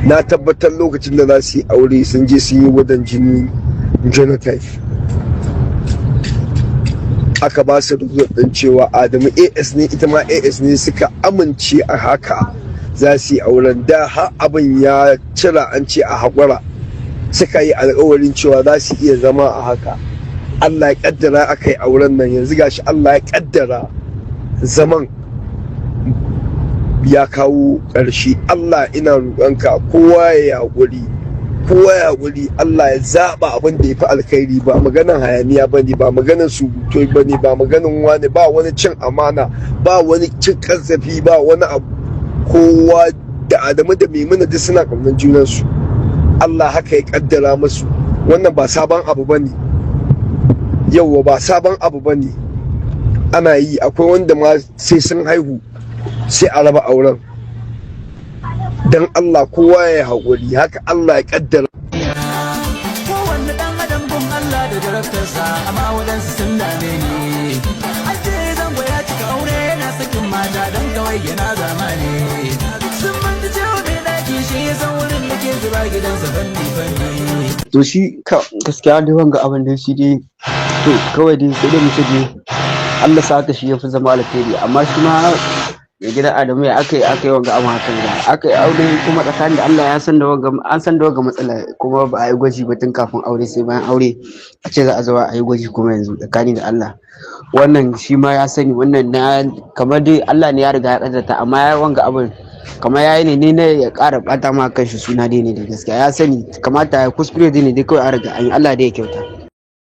Na tabbatar lokacin da za su yi aure sun je sun yi gwadon jini, genotype. Aka ba su result ɗin cewa Adamu AS ne, ita ma AS ne. Suka amince a haka za su yi auren. Da har abin ya cira an ce a haƙura, suka yi alkawarin cewa za su iya zama a haka. Allah ya kaddara aka yi auren nan. Yanzu gashi Allah ya kaddara zaman ya kawo ƙarshe. Allah ina roƙonka, kowa ya haƙuri, kowa ya haƙuri. Allah ya zaɓa abin da ya fi alkhairi. Ba maganan hayaniya ba ne, ba maganan surutai ba ne, ba maganan wani ba, wani cin amana ba, wani cin kasafi ba, wani abu. Kowa da Adamu da Maimuna duk suna ƙaunar junansu. Allah haka ya kaddara musu. Wannan ba sabon abu ba ne, yauwa, ba sabon abu ba ne. Ana yi. Akwai wanda ma sai sun haihu sai a raba auren. Don Allah kowa ya haƙuri, haka Allah ya kaddara. Kowanne ɗan adam gun Allah da jarabtarsa, amma waɗansu sun dame ni. An ce zango ya cika aure yana sakin mata don kawai yana zamani. Sun manta cewa mai ɗaki shi ya san wurin da ke zuba gidansa fanni fanni. To shi ka gaskiya dai wanga abin da shi dai, to kawai dai sai dai mu ce dai Allah sa haka shi yafi zama alkhairi. Amma shi ma mai gidan Adamu, ya aka yi wanga abin hakan ga aka yi aure, kuma tsakanin da Allah ya san da wanga, an san da wanga matsala, kuma ba a yi gwaji ba tun kafin aure, sai bayan aure a ce za a zo a yi gwaji. Kuma yanzu tsakani da Allah wannan shi ma ya sani wannan na kamar dai Allah ne ya riga ya kaddarta. Amma ya wanga abin kamar yayi ne ne ya ƙara ɓata ma kanshi suna dai ne da gaskiya ya sani kamata ya kuskure dai ne dai kawai an riga an yi. Allah dai ya kyauta.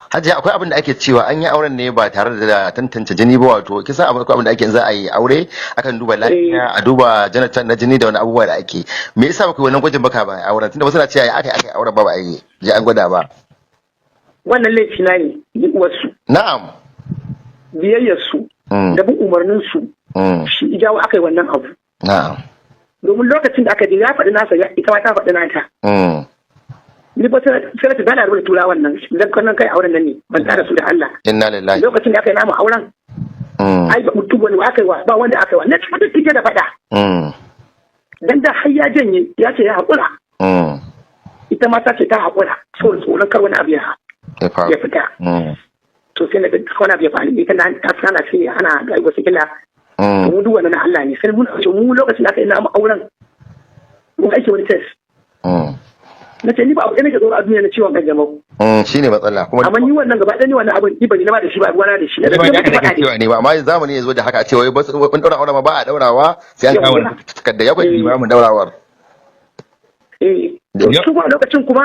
Hajiya, akwai abin da ake cewa an yi auren ne ba tare da tantance jini ba. Wato kisa akwai abin da ake, za a yi aure akan duba lafiya, a duba genotype na jini da wani abubuwa da ake. Me yasa ba ku yi wannan gwajin baka ba auren? Tunda wasu na cewa ya aka yi auren ba ba a yi je an gwada ba. Wannan laifi na ne, ni uwarsu. Biyayyar su da bin umarnin su shi jawo aka yi wannan abu. Domin lokacin da aka je ya faɗi nasa, ita ma ta faɗi nata. Ni ba sai ta gana da turawan nan dan kan kai auren nan ne ban tsara su da Allah. Inna lillahi. Lokacin da aka yi namu auren, ai ba mutum wani aka yi wa ba wanda aka yi wa na cikin tike da faɗa. Dan da har ya janye, ya ce ya haƙura. Ita ma ta ce ta haƙura saboda tsoron kar wani abu ya Ya faru. ya fita. To sai na ga wani abu ya faru, ita na ta sana ce ana ga wasu kila. Mu duk wannan na Allah ne. Sai mun ce mu lokacin da aka yi namu auren mun aiki wani test. Na ce ni ba abu ɗaya nake tsoro a duniya na ciwon kanjamau. Shine matsala kuma. Amma ni wannan gaba ɗaya ni wannan abin ni ban yi na ba da shi ba, ruwana da shi. Ni ba ya ka cewa ne ba, amma zamani ya zo da haka a ce wai basu wani daura auren ma ba a daurawa sai an kawo Yawwa. takarda ya kwaci ba mun daurawar. Eh, to su kuma a lokacin kuma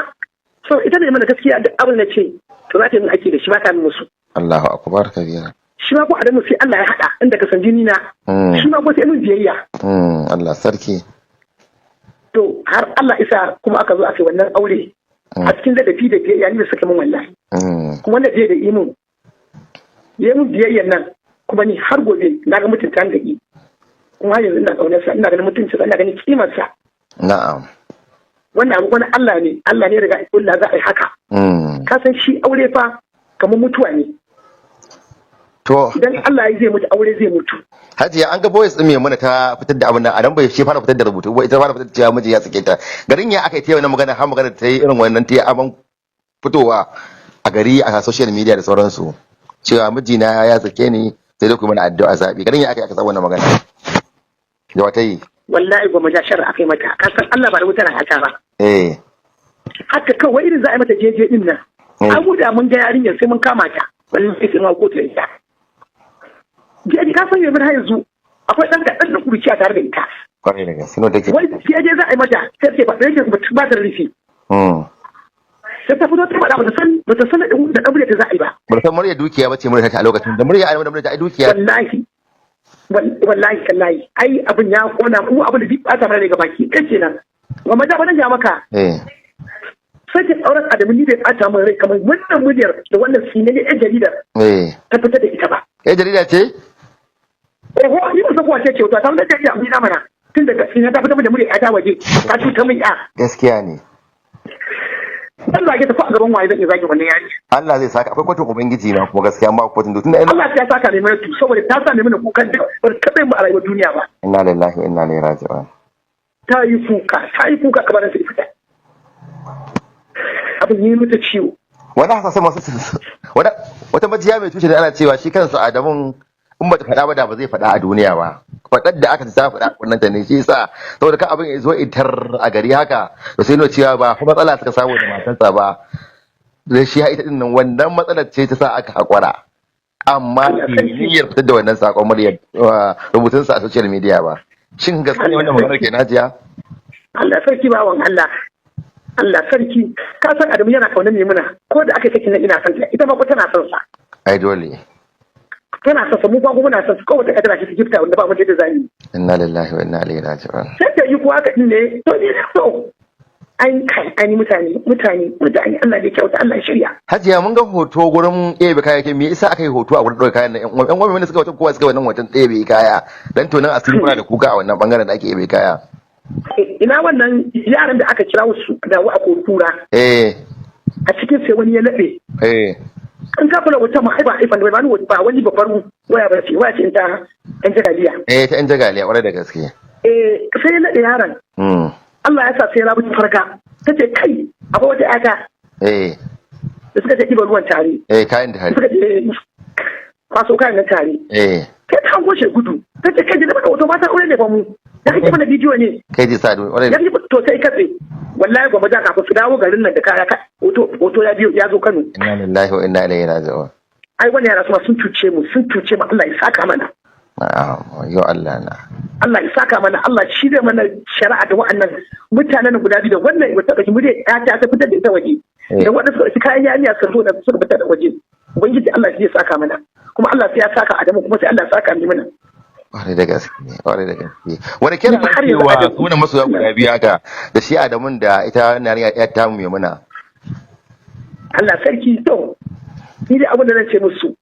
so ita ne mana gaskiya duk abin da ce to za ta yi min aiki da shi, ba ta min musu. Allahu akbar kabira. Shi ma ko Adamu sai Allah ya haɗa inda ka san jini na. Shi ma ko sai min biyayya. Allah sarki. To har Allah isa kuma aka zo aka yi wannan aure a cikin ladabi da biyayya ni da suka min wallahi. Kuma wanda da imin ya min biyayyan nan kuma ni har gobe na ga mutunta da i kuma har yanzu ina ƙaunarsa, ina ganin mutuncinsa, ina ganin kimarsa. Wannan abu wani Allah ne, Allah ne riga Allah za a yi haka. Ka san shi aure fa kamar mutuwa ne. To idan Allah ya zai mutu, aure zai mutu. Hajiya, an ga voice din Maimuna ta fitar da abin nan, Adam bai shi fara fitar da rubutu ba, ita fara fitar da cewa miji ya sake ta. Garin ya aka yi ta wannan magana har magana ta yi irin wannan ta yi aman fitowa a gari a social media da sauransu cewa mijina ya sake ni, sai dai ku mana addu'a zabi. Garin ya aka yi aka san wannan magana da wata yi? Wallahi goma ja sharri aka yi mata. Ka san Allah ba da wuta na hata ba. Haka kawai irin za a yi mata jeje din nan. An da mun ga yarinyar sai mun kama ta, wallahi sai mun kotu da ita. Jeje ka san yanzu har yanzu akwai ɗan kaɗan na kuruciya tare da ita. Kwarai da gaske no take. Wai jeje za a yi mata sai ce ba sai ba ta rufi. Sai ta fito ta faɗa bata san da ɗan ta za a yi ba. Ba san murya dukiya bace murya ta a lokacin da murya da murya ta ai dukiya. Wallahi wallahi tallahi ai abin ya kona mu, abin da duk bata mana daga baki ɗaya kenan wa maza ba ja maka. Sai ta auren Adamu ni bai bata min rai kamar wannan muryar da wannan sinani ɗan jaridar ta fita da ita ba. Eh, jarida ce? Oho, ni ba san ko wace ce ta samu da jarida mu mana tun daga sinan ta fita da muryar ta waje ta cuta min ya. Gaskiya ne. Dan zage ta ko a gaban waye zan iya zage wannan yari. Allah zai saka, akwai kotun ubangiji na kuma gaskiya ma kotun tunda ina Allah ya saka ne mana tu saboda ta sa ne mana kukan da ba ta taɓa mu a rayuwar duniya ba. Inna lillahi wa inna ilaihi raji'un. Ta yi kuka, ta yi kuka kamar sai fita. Abin yi mata ciwo. Wani hasashen masu wata majiya mai tushe da ana cewa shi kansa Adamun in bata faɗa ba da ba zai faɗa a duniya ba. Faɗar da aka ta faɗa wannan ta ne shi yasa saboda kan abin ya zo itar a gari haka da sai nuna cewa ba fa matsala suka samu da matarsa ba. Da shi ita din nan wannan matsalar ce ta sa aka haƙura. Amma niyyar fitar da wannan sakon muryar rubutun sa a social media ba. Shin gaskiya ne wannan maganar kenan, Hajiya? Allah sarki bawan Allah. Allah sarki, ka san Adamu yana kaunar Maimuna, ko da aka saki nan ina son ta, ita ma ko tana son sa. Ai dole. Tana son sa, mu kuma muna son sa, ko wata kadara ce ta gifta wanda ba mu da zani. Inna lillahi wa inna ilaihi raji'un. Sai ta yi kuwa haka din ne, to ni so. Ai kai, ai mutane, mutane, mutane, Allah ya kyauta, Allah ya shirya. Hajiya, mun ga hoto gurin ɗebe kayayyakin, me yasa aka yi hoto a gurin ɗauke kayan nan? Ƴan uwan wanda suka wata kowa suka wannan hoton ɗebe kaya dan tonan asiri muna da kuka a wannan bangaren da ake ɗebe kaya. Ina wannan yaran da aka kira su da wa a kura. A cikin sai wani ya laɓe. In ka kula wata ma ai ba iPhone ba, ba wani babbar waya ba ce, waya ce ta ɗan jagaliya. Eh, ta ɗan jagaliya, ƙwarai da gaske. Eh, sai ya laɓe yaron. Allah ya sa sai Rabi ta farka. Ta ce kai, akwai wata ƴata. Da suka je ɗiban ruwan tare. Eh, kayan tare. Suka je kwaso kayan nan tare. Sai ta hango shi gudu. Ta ce kai, da maka hoto, mata aure ne ba mu. Da kake mana bidiyo ne. Kai ji sadu, ƙwarai. Ya to sai katse. Wallahi gwamma ja kafin su dawo garin nan da kaya hoto hoto ya biyo ya zo Kano. Inna lillahi wa inna ilaihi raji'un. Ai wannan yara suma sun cuce mu, sun cuce mu, Allah ya saka mana. Na'am, yo Allah na. Allah ya saka mana, Allah shi zai mana shari'a da wa'annan mutanen guda biyu, da wannan wata ɗauki murya ya ta fitar da ita waje. Da waɗanda suka ɗauki kayan yarinya suka zo da suka fitar da waje. Ubangiji Allah shi zai saka mana. Kuma Allah sai ya saka Adamu, kuma sai Allah ya saka mana. Ƙwarai da gaske, ƙwarai da gaske. Wani kira har yanzu cewa Adamu- sunan masoya guda biyu haka da shi Adamun da ita yarinya ya ta mu Maimuna. Allah sarki, to ni dai abin da zan ce musu,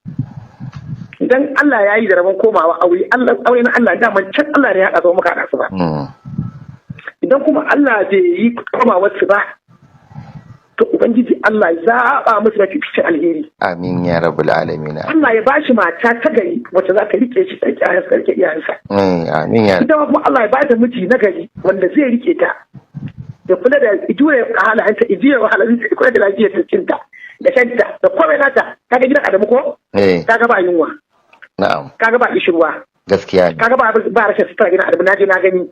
idan Allah ya yi da rabon komawa aure, Allah aure na Allah daman can Allah ne ya haɗa su muka haɗa su ba. Idan kuma Allah bai yi komawar su ba, to Ubangiji Allah ya zaɓa musu mafi fitin alheri. Amin ya rabbul alamin. Allah ya bashi mata ta gari wacce za ta rike shi, ta rike iyayensa, ta rike iyayensa. Amin ya Ita ma kuma Allah ya bata miji na gari wanda zai rike ta. Ya kula da juya halayenta, juya halayenta, ya kula da lafiyar ta, cinta da shanta da komai nata. Kaga gidan Adamu ko? Eh. Kaga ba yunwa. Na'am. Kaga ba kishirwa. Gaskiya ne. Kaga ba rashin sutura gidan Adamu, naje na gani.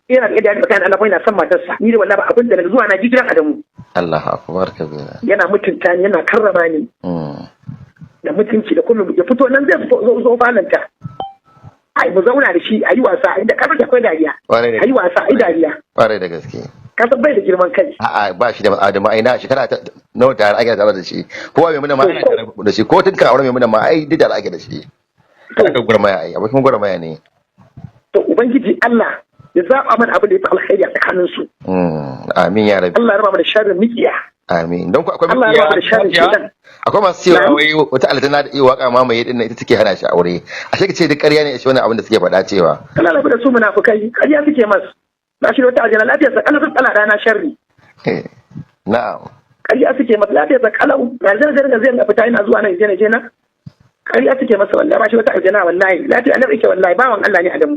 Ina da yadda tsakanin Allah, yana son matarsa. Ni da wallahi ba abin da na zuwa na ji gidan Adamu. Allahu akbar kabira. Yana mutunta ni, yana karrama ni. Da mutunci da kuma ya fito nan zai fito zo zo falanta. Ai mu zauna da shi ayi wasa, inda ka akwai dariya. Ƙwarai da Ayi wasa, ayi dariya. Ƙwarai da gaske. Ka san bai da girman kai. A'a, ba shi da Adamu, ai na shekara ta nawa tare ake tare da shi. Kowa mai muna ma ana tare da shi, ko tun kan aure mai muna ma ai duk tare ake da shi. Kada ka gurmaya, ai abokin gurmaya ne. To Ubangiji Allah ya zaba mana abin da ya fi alkhairi a tsakanin su. Amin ya rabbi. Allah ya raba mana sharrin mikiya. Amin. Don ku akwai Allah ya raba da sharrin shedan. Akwai masu cewa wai wata aljanna da iya waka mamaye din nan ita take hana shi aure. Ashe kace duk ƙarya ne shi wannan abin da suke faɗa cewa. Allah rabu da su munafukai, ƙarya suke masu. Ba shi da wata aljanna, lafiyar sa kalau, tsala rana sharri. Na'am. Ƙarya suke masa, lafiyar sa kalau. Ga zai zai zai fita ina zuwa nan je na je na. Ƙarya suke masa wallahi, ba shi wata aljanna wallahi. Lafiya Allah yake wallahi, bawan Allah ne Adamu.